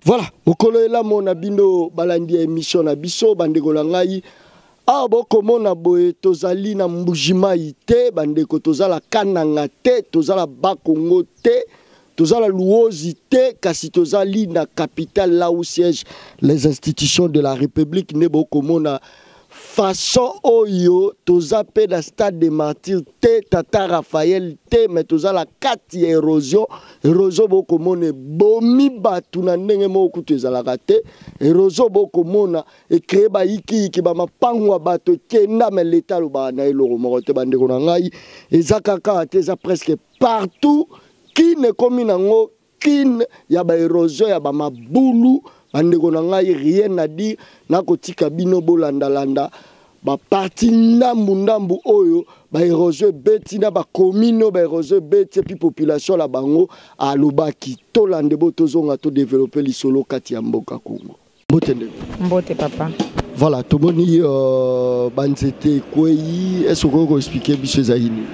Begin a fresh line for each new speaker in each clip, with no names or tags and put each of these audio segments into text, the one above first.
Voilà, mokolo elamo na bino balandi ya émission na biso bandeko na ngai. Awa bokomona boye tozali na Mbujimayi te bandeko, tozala Kananga te, tozala Bakongo te, tozala Luozi te, kasi tozali na capitale là où siègent les institutions de la République. Nde bokomona façon oyo toza pe na stade de martyr te, tata Raphaël te, mais toza la kati ya érosion. Érosion bokomona ebomi bato na ndenge moko kutu ezalaka te. Érosion bokomona ecree bayikiyiki bamapango ya bato ekenda, mais leta alobaka na eloko moko te. Bandeko na ngai, eza kaka te, eza presque partout. Kin ekomi nango kin ya ba érosion ya ba mabulu. Bandeko na ngai, rien à dire, nakotika bino bolandalanda baparti ndambu ndambu oyo ba érosion ebeti na bacommune oyo ba érosion ebeti, epuis population na bango alobaki. Tolande bo tozonga todévelopper lisolo kati ya mboka Congo. Mbote ndeko.
Mbote papa.
Voilà, tomoni banzete ekwei, est-ce okoki koexpliquer biso ezali nini?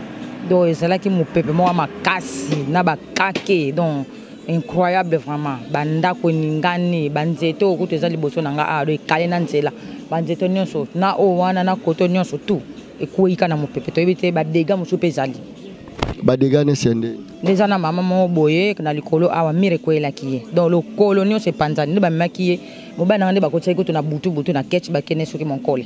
Donc ezalaki mopepe moko makasi na bakake, donc incroyable vraiment. Bandako eningani, banzete oyo kutu eza liboso na nga awa, donc ekale na nzela, banzete nyonso na oyo wana na koto nyonso tout ekwei kaka na mopepe. Toyebi te badega mosusu mpe ezali.
Badega nesi ya ndenge?
Nde eza na mama moko boye na likolo awa, mire ekweyelaki ye, donc lokolo nyonso epanzani. Nde bamemaki ye, mobali nanga nde bakotisaki kutu na butu butu na ketch, bakende soki monkole.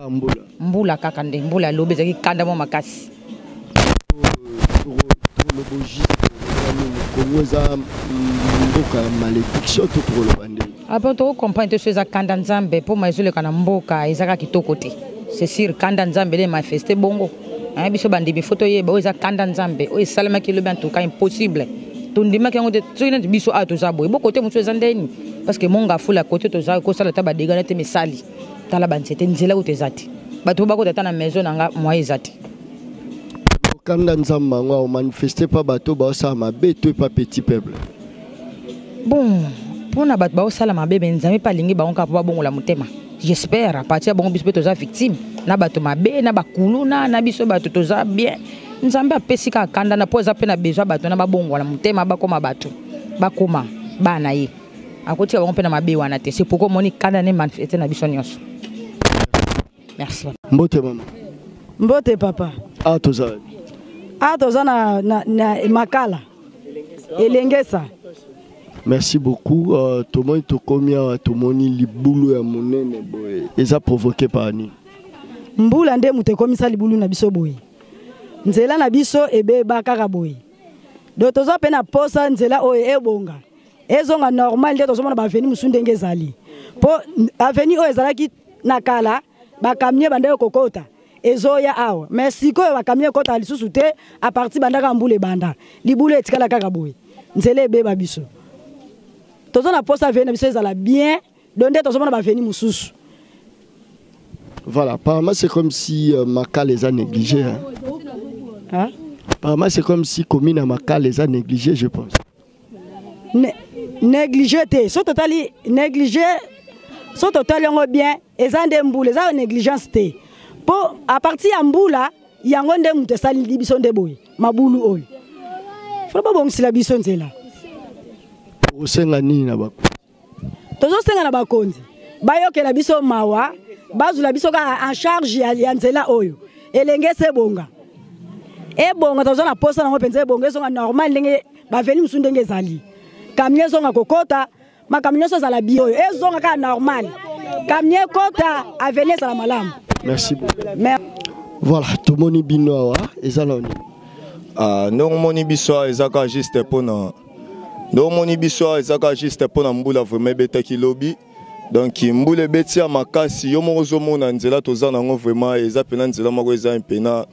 Mbula
mbula kaka nde mbula alobi ezalaki kanda mwa makasi.
Tolobo juste Congo eza mboka ya malédiction to tokoloba ndenge?
Apo tokocomprendre te so eza kanda Nzambe mpo ma ezoleka na mboka eza kaka kitoko te. C'est sûr, kanda Nzambe nde manifeste bongo. Biso bandimi fo toyeba oyo eza kanda Nzambe oyo esalemaki elobi. En tout cas impossible, tondimaki yango te. Soki neti biso awa toza boye, bo kote mosusu eza ndeni, parce que monga fula kote toza kosala ta badega nete misali. Tala banzete, nzela kutu eza te, bato bakota ata na maison na nga moyen eza te.
Kanda Nzambe yango aomanifeste mpa bato baosala mabe to epa petit peuple?
Bon, mpona bato baosala mabe, me Nzambe mpe alingi bango kaka mpo babongola motema, j'espère. À partir ya bongo, biso mpe toza victime na bato mabe na bakuluna na biso bato toza bien. Nzambe apesi kaka kanda na mpo eza mpe na besoin bato na babongola motema, bakoma bato, bakoma bana. Ye akotika bango mpe na mabe wana te. C'est pourquoi omoni kanda ne manifeste na biso nyonso. Merci.
Mbote mama.
Mbote papa.
Ah, toza
Ah, toza na Makala, Elengesa.
Merci beaucoup. Tomoni tokomi awa, tomoni libulu ya monene boye, eza provoqué par nini?
Mbula nde moto ekomisa libulu na biso boye. Nzela na biso ebeba kaka boye, donc toza mpe na posa nzela oyo ebonga, ezonga normal nde tozomona baavenue mosusu ndenge ezali. Mpo avenue oyo ezalaki na kala, bacamion bandaki kokota ezoya awa, mais sikoyo bacamion ekotaka lisusu te. À partir bandaka mbula ebanda, libulu etikala kaka boye, nzela ebeba. Biso toza na posa avenue na biso ezala bien, donc nde tozomona baavenue mosusu.
Voilà, apparemment c'est comme si Makala les a négligés. Hein?
Hein?
Apparemment c'est comme si commune à Makala les a négligés, je pense.
Négligé te, so totali négligé, so totali yango bien, eza nde mbula, eza négligence te. Mpo à partir ya mbula yango nde moto esali biso nde boye mabulu oyo. Fo babongisela biso nzela.
Osenga nini na bako?
Tozosenga na bakonzi bayokela biso mawa, bazwela biso kaka en charge ya nzela oyo elenge ese ebonga, ebonga. Toza na posa nango mpenza, ebonga, ezonga normal ndenge baavenue mosusu ndenge ezali. Camion ezonga kokota, makambo nyonso ezala bi oyo ezonga kaka normal, camion ekota, avenue ezala malamu.
Merci beaucoup. Voilà, tomoni bino awa, eza na nini?
Ah, ndenge omoni biso awa eza kaka juste mpona, ndenge omoni biso awa eza kaka juste mpona mbula vraiment ebetaki lobi. Donc mbula ebeti ya makasi, yo moko ozomona nzela toza nango vraiment eza mpena nzela moko eza mpena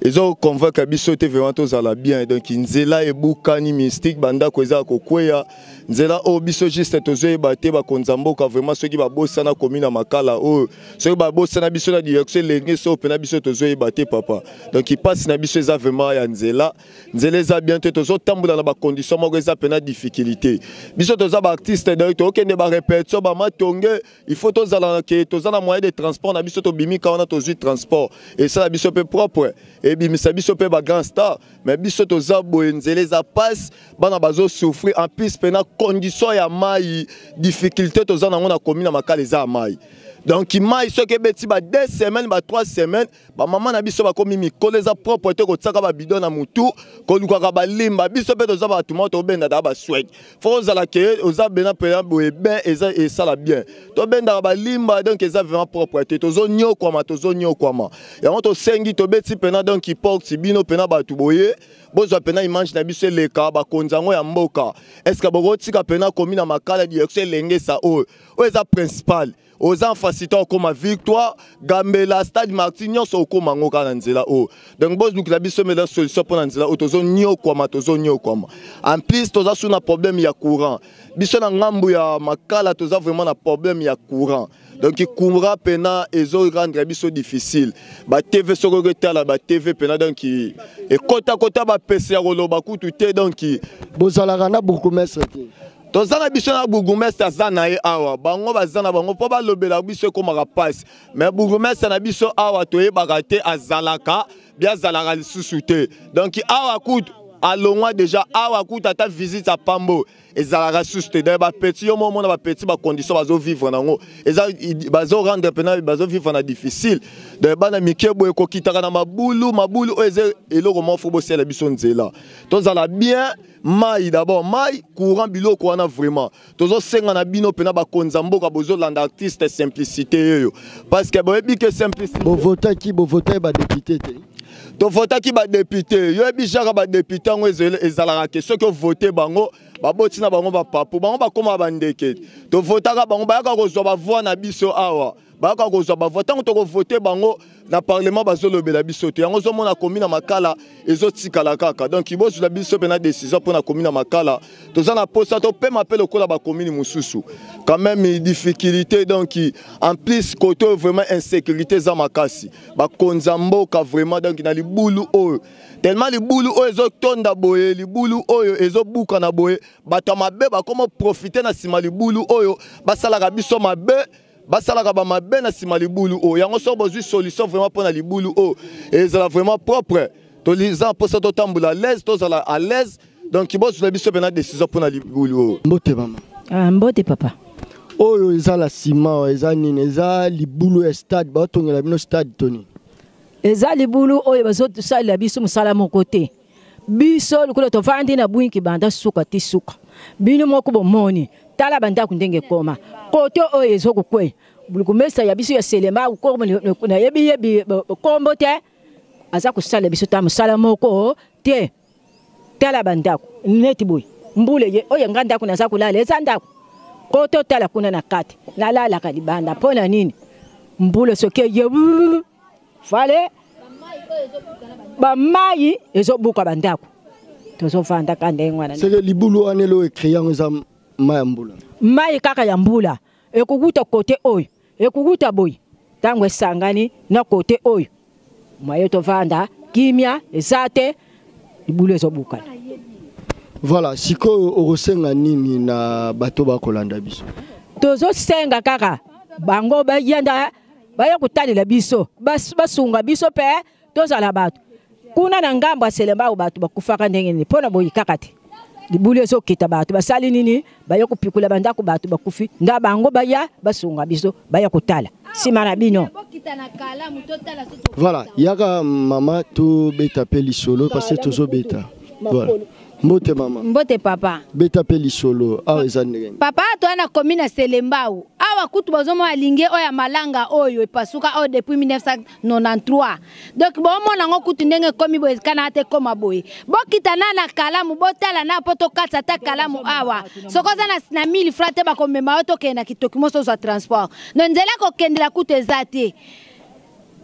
eza convaincre biso te vraiment tozala bien. Donc nzela ebukani mystique, bandako eza ya kokweya. Nzela oyo biso juste tozoyeba te bakonza mboka vraiment soki babosana komi na Makala oyo, soki babosana biso na direction elenge so mpena biso tozoyeba te papa. Donc mpasi na biso eza vraiment ya nzela. Nzela eza bien te, tozotambola na bacondition moko eza mpena difficulté. Biso toza baartiste, donc tokende barépétition, bamatonge, il faut tozala ke toza na moyen de transport na biso. Tobimika wana, tozwi transport, esala biso mpe propre. Ebimisa biso mpe bagrand star, mais biso toza boye, nzela eza passe, bana bazosouffrir. En plus mpena condition ya mai, difficulté toza nango na commune ya Makala eza ya mai. Donc mai soki ebeti ba 2 semaines, ba 3 semaines, bamama na biso bakomi mikolo eza propre te, kotiaka babidon na mutu, kolukaka balimba. Biso mpe toza bato moko tobendaka baswek, fo ozala ke oza bena mpena boye ben eza esala bien, tobendaka balimba. Donc eza vraiment propre te, tozonyokwama, tozonyokwama. Yango tosengi, tobeti mpena donc porte bino mpena bato boye, bozwa mpena image na biso eleka bakonzi yango ya mboka. Est ce que bokotika mpena komi na Makala, direction Elengesa oyo, oyo eza principal, oza en facilité okóma Victoire, Gambela, Stade Martyr, nyonso okóma yango kaka na nzela oyo. Donc bozlukela biso mela solution mpo na nzela oyo, tozonyokwama, tozonyokwama. En plus toza su na problème ya courant. Biso na ngambu ya Makala toza vraiment na problème ya courant. Donc courant mpena ezorendre biso difficile. BaTV soki okotala baTV mpena, donc ekotakota, bapese ya koloba kutu te. Donc
bozalaka na bourgmestre te?
Toza na biso na bourgmestre, aza na ye awa. Bango baza na bango mpo balobela biso ekomaka mpasi, mais bourgmestre na biso awa toyebaka te azalaka bi azalaka lisusu te. Donc awa kutu alongwa déjà, awa kutu ata visite ya pambo ezalaka susu te. Donc bapetits, yo momona bapetits, bacondition bazovivre nango eza bazorendre mpena bazovivre na difficile. Donc bana mike boye kokitaka na mabulu, mabulu oyo eza eloko moko. Fo bosala biso nzela, tozala bien. Mai d'abord, mai, courant, biloko wana vraiment tozosenga na bino mpena bakonzi ya mboka, bozolanda artiste Simplicité oyo, parce que boyebi ke Simplicité
Bovotaki, bovotaki badéputé te?
Tovotaki badéputé. Yoyebi jaka badéputé yango ezalaka ke soki ovote bango, baboti na bango bapapu, bango bakóma bandeke. Tovotaka bango, bayaka kozwa bavoix na biso awa, bayaka kozwa bavoix. Ntango tokovote bango na parlement, bazolobela biso te. Yango ozomona komi na Makala ezotikala kaka. Donc bozwela biso mpena décision mpona komi na Makala. Toza na posa topema mpe lokola bakomini mosusu. Quand même difficulté. Donc en plus côté oyo vraiment insécurité eza makasi. Bakonzi ya mboka vraiment, donc na libulu oyo, tellement libulu oyo ezotonda boye, libulu oyo ezobukana boye, bato ya mabe bakoma profite na nsima libulu oyo, basalaka biso mabe, basalaka bamabe na nsima libulu oyo. Yango soki bozwi solution vraiment mpo na libulu oyo, ezala vraiment propre. Toza mposa totambola à l'aise, tozala à l'aise. Donc bozwela biso mpena décision mpo na libulu oyo.
Mbote mama.
Ah, mbote papa.
Oyo eza la nsima, eza nini? Eza libulu ya stade, baotongela bino stade to nini?
Eza libulu oyo bazosalela biso mosala moko te. Biso lokola tovandi na bwinki banda suka ti suka, bino moko bomoni, tala bandako ndenge ekoma. Kote oyo ezokokweya, bourgmestre ya biso ya Selema, nayebi ye kombo te, aza kosala biso ta mosala moko te. Tala bandako neti boye, mbula ye oyo, nga ndako naza kolala eza ndako kote, otala kuna na kati, nalalaka libanda. Mpo na nini? Mbula soki eye fale, bamai ezobuka bandako, tozovandaka ndenge wana.
Seke libulu wana elo ecréer yango eza mai ya mbula?
Mai kaka ya mbula ekokuta kote oyo, ekokuta boye, ntango esangani na kote oyo, maye tovanda kimia eza te, libulu ezobukana.
Voilà. Sikoyo okosenga nini na bato bakolanda biso?
Tozosenga kaka bango bayanda, baya kotalela biso, basunga biso mpe tozala bato kuna na ngambo ya Selembao. Bato bakufaka ndenge nini? Mpo na boyi kaka te, libulu ezokita, bato basali nini? Baya kopikula bandako, bato bakufi. Nda bango baya basunga biso, baya kotala nsima na bino.
Voilà, yaka mama, tobeta mpe lisolo parce que tozobeta. Voilà. Mbote mama.
Mbote papa.
Beta mpe lisolo, awa eza ndenge?
Papa, toya na komi na Selembao awa, kutu bazomona linge oyo ya malanga oyo epasuka oyo depuis 1993. Donc bomona yango kutu ndenge ekomi boye, kana ata ekóma boye. Bokita na na kalamu, botala na mpo tokatisa ata kalamu awa. Soki oza na 1000 franc te, bakomema yo, tokende na kitoki moso, ozwa transport no nzela kokendela kutu eza te.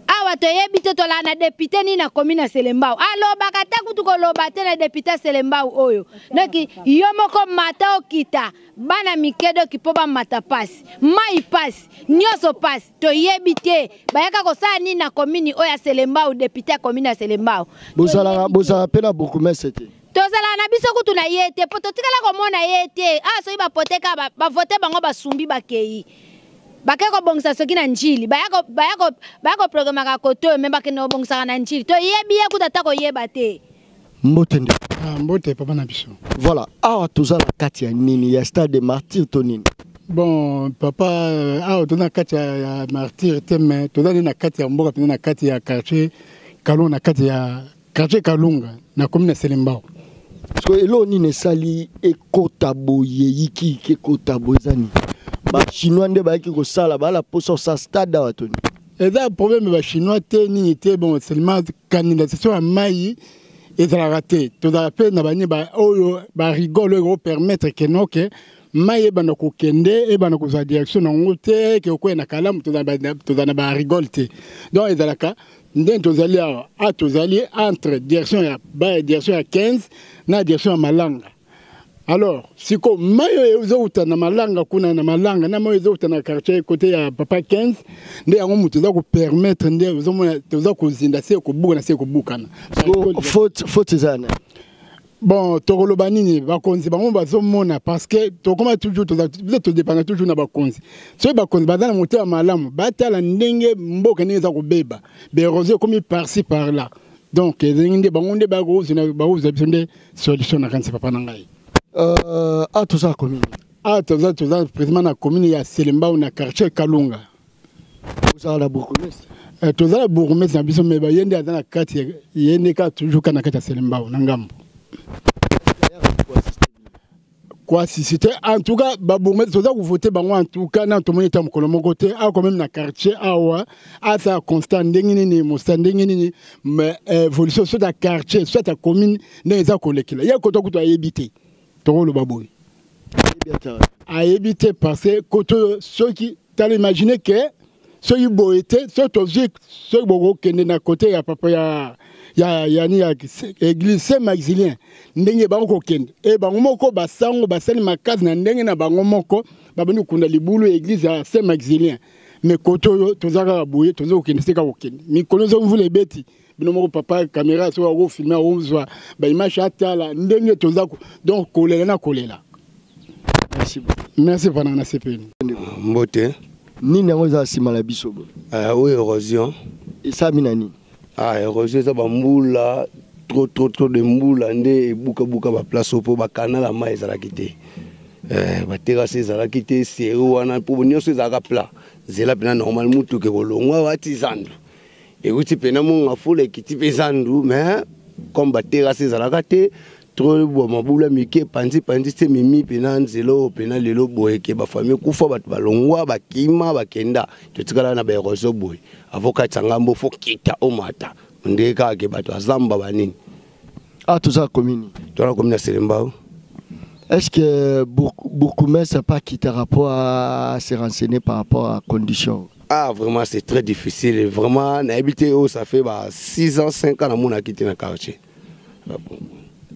Awa toyebi te tolala na député nini akomi na Selembao, alobaka te kutu koloba te na député Selembao oyo. Donc yo moko mata okita, bana mike doki mpo bamata pasi, mai pasi, nyonso pasi. Toyebi te bayaka kosala nini na komini oyo ya Selembao, député ya komini ya Selembao.
Bozalaka, bozala mpe na bourgmestre te?
Tozalaka na biso kutu na ye te, mpo totikala komona ye te. Awa soki bapote kaka bavote bango, basumbi, bakei. Bake kobongisa soki na Njili, baya koprogramaka kote oyo, me bakende kobongisaka na Njili. Toyebi ye kuta ata koyeba te.
Mbote nde.
Ah, mbote papa na biso.
Voilà, awa toza na kati ya nini ya stade de martyr to nini?
Bon papa, awa toza na kati ya martyr te, mais toza nde na kati ya mboka mpenza, na kati ya quartier Kalunga, na kati ya quartier Kalunga na commune ya Selembao.
Parce que eloko nini esali ekota boye yikiyiki ekota boye eza nini? Ba chinois nde bayaki kosala bala posa kosala stade awa to nini?
Eza problème ba chinois te nini te, bon seulement canalisation ya mai ezalaka te. Tozalaka mpe na bani oyo barigole oyo ekopermettre ke noke mai ebanda kokende, ebanda kozwa direction nango te, ke okwea na kalamu. Tozala na barigole te, donc ezalaka ndenge tozali awa. A tozali entre direction ya ba direction ya 15 na direction ya Malanga. Alors siko mai oyo ezowuta na Malanga kuna na Malanga na mai oyo ezowuta na quartier côté ya papa 15 nde yango moto eza kopermettre nde ozomona toza kozinda se kobukana se kobukana.
Faute eza na
Bon, tokoloba nini? Bakonzi bango bazomona, parce que tokoma toujours, biso todépenda toujours na bakonzi. Soki bakonzi baza na motema malamu, batala ndenge mboka ndenge eza kobeba, baérosion ekomi par-ci par là, donc ezengi nde bango nde bakozwa biso nde solution na kanisi papa na ngai.
A toza commune?
A toza président na commune ya Selembao, na quartier Kalunga.
Ozala na bourgmestre?
Toza na bourgmestre na biso, mais baye nde aza na kati, ye nde kaka toujours kaka na kati ya Selembao na ngambo koassiste. En tout cas babourgmestre toza kovote bango, en tout cas na tomoni ata mokolo moko te awa quand même na quartier awa asala constat ndenge nini mosa ndenge nini, mais évolution soit ya quartier soit ya commune ndenge eza kolekela ye kota kutu ayebi te. Tokoloba boye, ayebi te, parce que koto soki tala, imagine ke soki boye te, soki tozwi, soki bokokende na kote ya papa ya yani ya église Saint Maxilien, ndenge bango kokende e bango moko basango basali makasi na ndenge na bango moko, babandi kokunda libulu ya église ya Saint Maxilien. Mais kote oyo toza kaka boye, toza kokende se kaka kokende. Mikolo ezo mvula ebeti, bino moko papa caméra soki akofilme, akozwa baimage, atala ndenge toza donc kolela na kolela.
Merci.
Merci mpana na sepeli.
Mbote.
Nini yango eza nsima na biso boye?
Oyo érosion.
Esalami na nini?
Ah, érosion eza bambula, trop trop trop de mbula nde ebukabuka baplace oyo, mpo bakanal ya mai ezalaki te, baterrasse ezalaki te, seri wana mpo nyonso ezalaka plat, nzela mpena normal, mutuka ekolongwa wati zandu, ekuti mpena monga fula ekiti mpe zandu. Mais comme baterrasse ezalaka te, trop bwa mabula mike panzi panzi te memi mpena nzela oyo mpena lelo boye ke bafamille ekufa, bato balongwa, bakima, bakenda, totikala na baérosion boye. Avocat ya ngambo fo kita omata ndenge kaka ke bato azamba banini.
Ah, toza commune?
Toza commune ya Selembao.
Est-ce que bourgmestre pas quitté rapport à se renseigner par rapport à condition?
Ah, vraiment c'est très difficile, vraiment nayebi te. Oyo ça fait ba 6 ans, 5 ans namonaki te na quartier.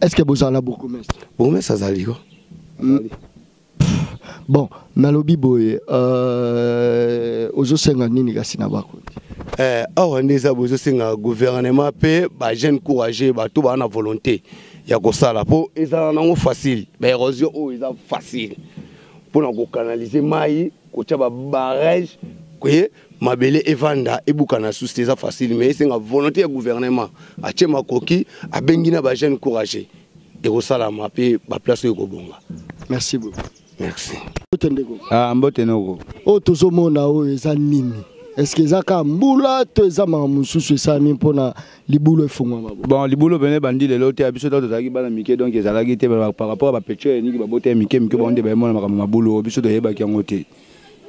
Est-ce que bozala bourgmestre?
Bourgmestre azali ko.
Bon, nalobi boye, ozosenga nini kasi na bakonzi?
Awa nde eza boye, ezosenga gouvernement mpe bajeune courageux, bato baa na volonté ya kosala, mpo ezala nango facile. Baérosion oyo eza facile mpona kocanaliser mai, kotia babarrage ke mabele evanda ebukana susu te, eza facile. Mais esenga volonté ya gouvernement, atie makoki, abengi na bajeune courageux, ekosalama mpe baplace oyo ekobonga.
Merci beaucoup.
Merci.
Mbote ndeko.
Ah, mbote noko.
Oyo tozomona oyo eza nini? Est ce que eza kaka mbula to eza makambo mosusu esalami mpona libulu efungwama?
Bon, libulu pene bandi lelo te. Ya biso to tozalaki bana mike, donc ezalaki te. Par rapport ya bapetits eniki babota ya mike mike, bango nde bayemona makambo mabulu oyo, biso toyebaki yango te.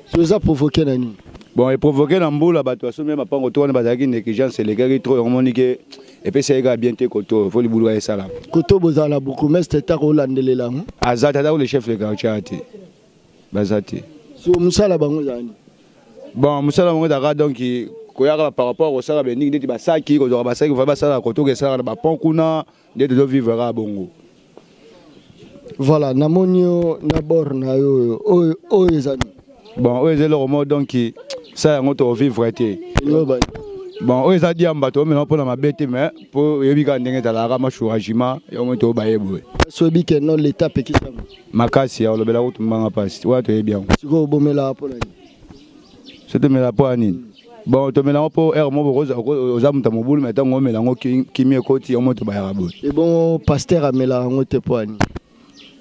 So eza provoqué na nini?
Bon, eprovoqué na mbula. Bato basombi mapango to wana bazalaki négligence elekaki trop, yango moni ke epesi ye kaka bien te. Koto fo libulu kaka esalama.
Koto bozala na bourgmestre taka olandelela yango?
Aza te, aza le chef de quartier te, baza te.
So mosala bango ezala nini?
Bon, mosala bango ezalaka donc koyaka par rapport kosala beningi neti basaki, kozwaka basaki fa basalaka kotoka, esalaka na bapont kuna nde tozovivre kaka bongo.
Voilà, namoni yo na bord na yo oyo. Oyo eza nini?
Bon, oyo eza eloko moko, donc sa yango tovivre te. Bon, oyo eza diamba, toomela mpona mabe te, mais mpo oyebi kaka ndenge ezalaka machouragement yango tobaye boye.
So oyebi ke non, l'état apekisi yango?
Makasi ya olobela kutu mbanga mpasi wana, toyebi yango.
Sikoyo obomelaka mpona nini?
So tomela mpo ya nini? Bon, tomela yango mpo heure moko oza moto ya mobulu, mais ntango omela yango kimia ekoti yango, moto bayaka boye.
Ebongo pasteur amela yango te mpo ya nini?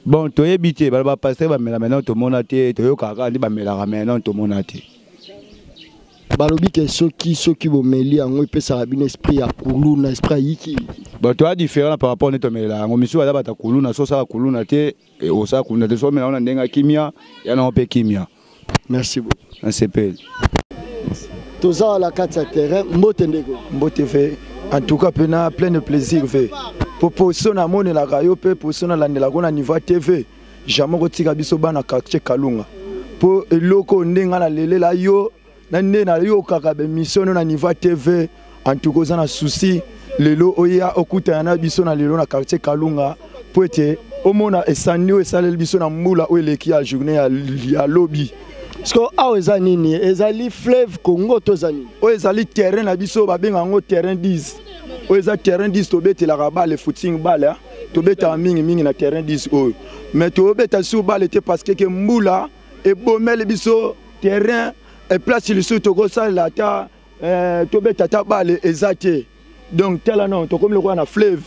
Bon, toyebi te. Bala bapasteur bamela, maintenant tomona te. Toyokaka kaka nde bamelaka, maintenant tomona te.
Balobi ke soki bomeli yango, epesaka bino esprit ya kuluna, esprit ya yiki.
Bon, toya différent par rapport nde tomelela yango. Misusu baza bata kuluna. So osala kuluna te, osala kuluna te. So omela yango na ndenge ya kimia, ya nango mpe kimia.
Merci beaucoup.
Nasepeli.
Toza na kati ya terrain. Mbote ndeko.
Mbote ve. En tout cas mpena plein de plaisir ve, po poso namonelaka yo mpe poso nalandelaka na niveau ya TV. Jamais kotika biso bana quartier Kalunga, mpo eloko nde ngai nalelela yo na nde nayokaka bemission no na niveau ya TV. En tout cas oza na souci lelo oya okutana na biso na lelo na quartier Kalunga, mpo ete omona esandi oyo esaleli biso na mbula oyo eleki ya journée ya lobi.
Parce que awa eza nini? Ezali fleuve Congo to eza nini?
Oyo ezali terrain na biso, babenga yango terrain 10. Oyo eza terrain 10, tobetelaka bale, footing bale tobetaka mingimingi na terrain 10 oyo. Mais tobeta sur bale te parce que ke mbula ebomeli biso terrain e place lisusu tokosalela ata tobeta ata bale eza te. Donc tala non, tokomi lokola na fleuve.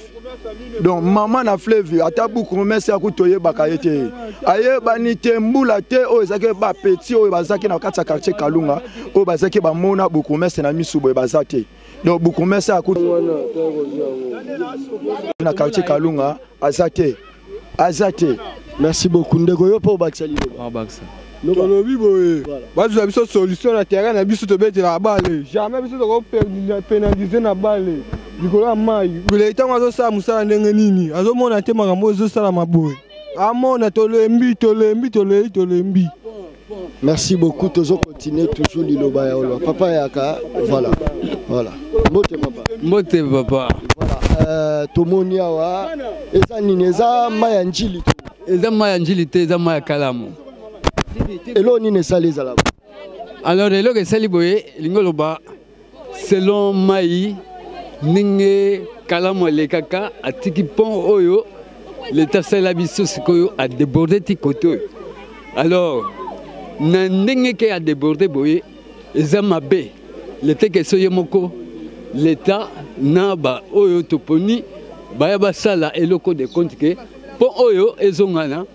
Donc mama na fleuve, ata bourgmestre aku toyebaka ye te, ayebani te. Mbula te oyo ezalaki, bapeti oyo bazalaki na kati ya quartier Kalunga oyo bazalaki bamona bourgmestre na misu boye baza te. Donc bourgmestre aku na quartier Kalunga aza te, aza te.
Merci beaucoup ndeko. Yo mpo obakisa liloba?
Tolobi boye, bazwa biso solution na terrain na biso tobetelaka bale. Jamais biso tokopénaliser na bale likolo ya mai. Ntango azosala mosala ndenge nini? Azomona te makambo oyo ezosalama boye? Amona, tolembi, tolembi, tolei, tolembi.
Merci beaucoup. Tozo continuer toujours liloba ya olo papa yaka. Voilà, voilà. Mbote papa.
Mbote papa.
Voilà, tomoni awa eza nini? Eza mai ya Njili?
Eza mai ya Njili te, eza mai ya Kalamu.
Eloko nini esali ezala?
Alors eloko esali boye, elingi oloba selon mai ndenge Kalamu alekaka, atiki pont oyo leta asalela biso, sikoyo adéborde ti kote oyo. Alors na ndenge ke adéborde boye, eza mabe. Leta keso ye moko, leta na baoyo toponi baya basala eloko de compte ke pont oyo ezongana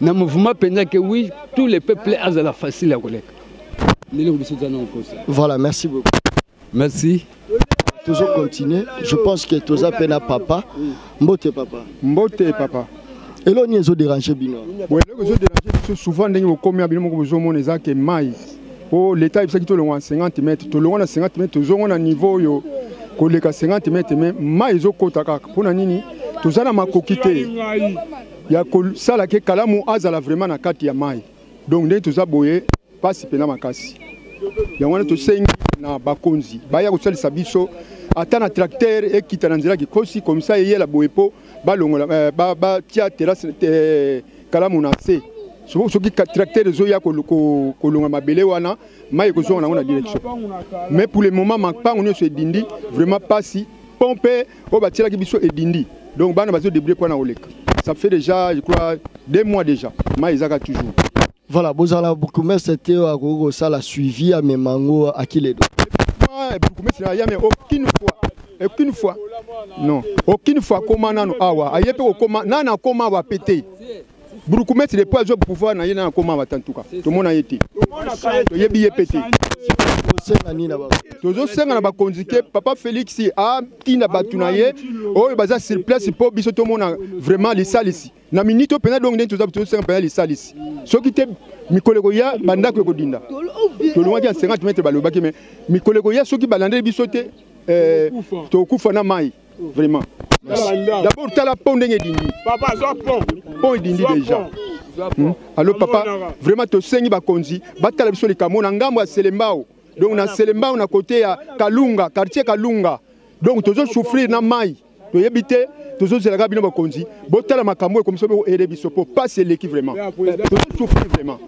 na mouvement mpenza, ke oui, tous les peuples azala facile ya koleka. Ndenge biso toza na mposa.
Voilà, merci beaucoup.
Merci.
Toujours continuer. Je pense que toza mpe na papa. Mbote papa.
Mbote papa.
Eloko nini ezodéranger bino?
Bon, eloko ezodéranger biso souvent, ndenge bokomi ya bino moko bozomona, eza ke mai po leta ayebisaki tolongwa na 50 mètre, tolongwa na 50 mètre, tozongo na niveau oyo koleka 50 mètre, mais mai ezokota kaka. Mpona nini? Toza na makoki te ya kosala ke Kalamu azala vraiment na kati ya mai. Donc ndenge toza boye, mpasi mpenza makasi. Yango wana tosengi na bakonzi baya kosalisa biso, ata na tracteur ekita na nzela kikosi komisa eyela boye mpo balongola, batia terrasse Kalamu na se. Soki tracteur ezoya kolonga mabele wana, mai ekozonga nango na direction. Mais pour le moment mapango nyonso edindi, vraiment pasi. Pont mpe oyo batielaki biso edindi, donc bana bazodébrouiller mpona koleka. Ça fait déjà, je crois, 2 mois déjà, mai ezaka toujours.
Voilà, bozala bourgmestre te oyo akoki kosala suivi, amema yango akiledo?
Bourgmestre aya, mais aucune fois, aucune fois, non, aucune fois akoma nano awa. Aye mpe kokoma nani, akoma awa pe te. Bourgmestre depuis azwa pouvoir na ye, nani akoma awa te. En tout cas tomona ye te, toyebi ye mpe te.
Osenga nini na bango?
Tozosenga na bakonzi ke papa Félix atinda bato na ye oyo baza sur place, mpo biso tomona vraiment lisalisi na minute oyo mpenza. Donc ndenge toza, tozosenga mpenza lisalisi. Soki te, mikolo ekoya bandako ekodinda. Tolongwaki ya 50 mètre balobaki, mais mikolo ekoya, soki balandeli biso te, tokufa na mai vraiment. D'abord tala pont ndenge edindi, pont edindi déjà. Alors papa, vraiment tosengi bakonzi batala biso likambo na ngambo ya Selembao. Donc na Selembao, na côté ya Kalunga, quartier Kalunga, donc tozosouffrir na mai, toyebi te. Tozozelaka bino bakonzi botala makambo ekomiso boyede biso, po pasi eleki vraiment, tozosouffrir vraiment.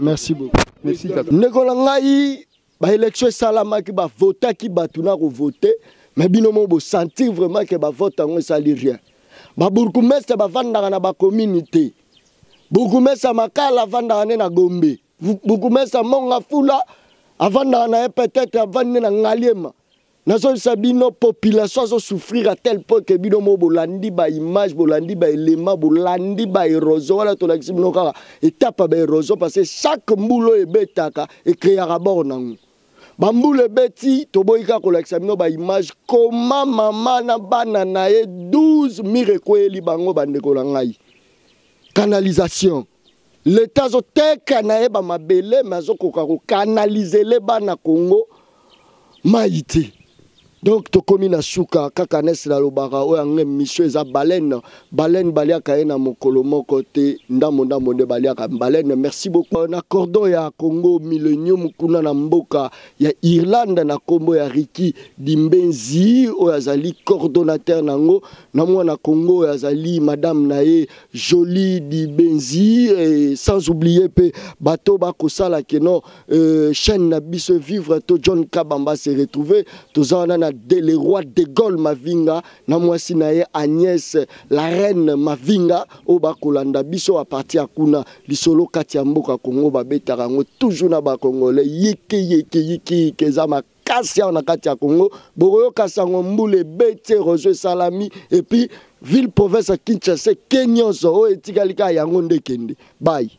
Merci beaucoup.
Merci tata.
Ndeko na ngai, baélection esalamaki, bavotaki bato na kovote, mais bino mo bosentir vraiment ke bavote yango esali rien. Babourgmestre bavandaka na bacommune te. Bourgmestre Makala avandaka nde na Gombe, bourgmestre Monga Fula. Avandaka na ye peut-être avandi na Ngaliema. Nazoyebisa bino population azo souffrir à tel point que bino mo bolandi ba image, bolandi ba élément, bolandi ba érosion wana tolakisi bino kaka étape ya ba érosion parce que chaque mbula oyo ebetaka ecréaka bord nango. Bambula ebeti, toboyi kaka kolakisa bino ba image koma mama na bana na ye 12 mire ekweyeli bango. Bandeko na ngai, canalisation, leta azoteka na ye bamabele me azokoka kokanalizele bana Congo mai te. Donc tokomi na suka kaka nesi nalobaka oyo yango émission eza baleine. Baleine baliaka ye na mokolo moko te, ndambo ndambo nde baliaka baleine. Merci beaucoup na cordon ya Congo Millennium kuna na mboka ya Irlande na nkombo ya Riki Dimbenzi oyo azali coordonnateur nango, na mwana Congo oyo azali madame na ye Jolie Dibenzi, et sans oublier pe bato bakosala ke non chaîne na biso vivre to John Kabamba se retrouver. Toza wana na le roi de Gaulle Mavinga na mwasi na ye Agnès la reine Mavinga oyo bakolanda biso a partir ya kuna. Lisolo kati ya mboka Congo babetaka yango toujours na bacongolais yike yike yike yike, eza makasi awa na kati ya Congo. Bokoyoka sango mbula ebeti, érosion esalami, et puis ville province ya Kinshasa ke nyonso oyo etikali kaka yango nde ekende. Bye.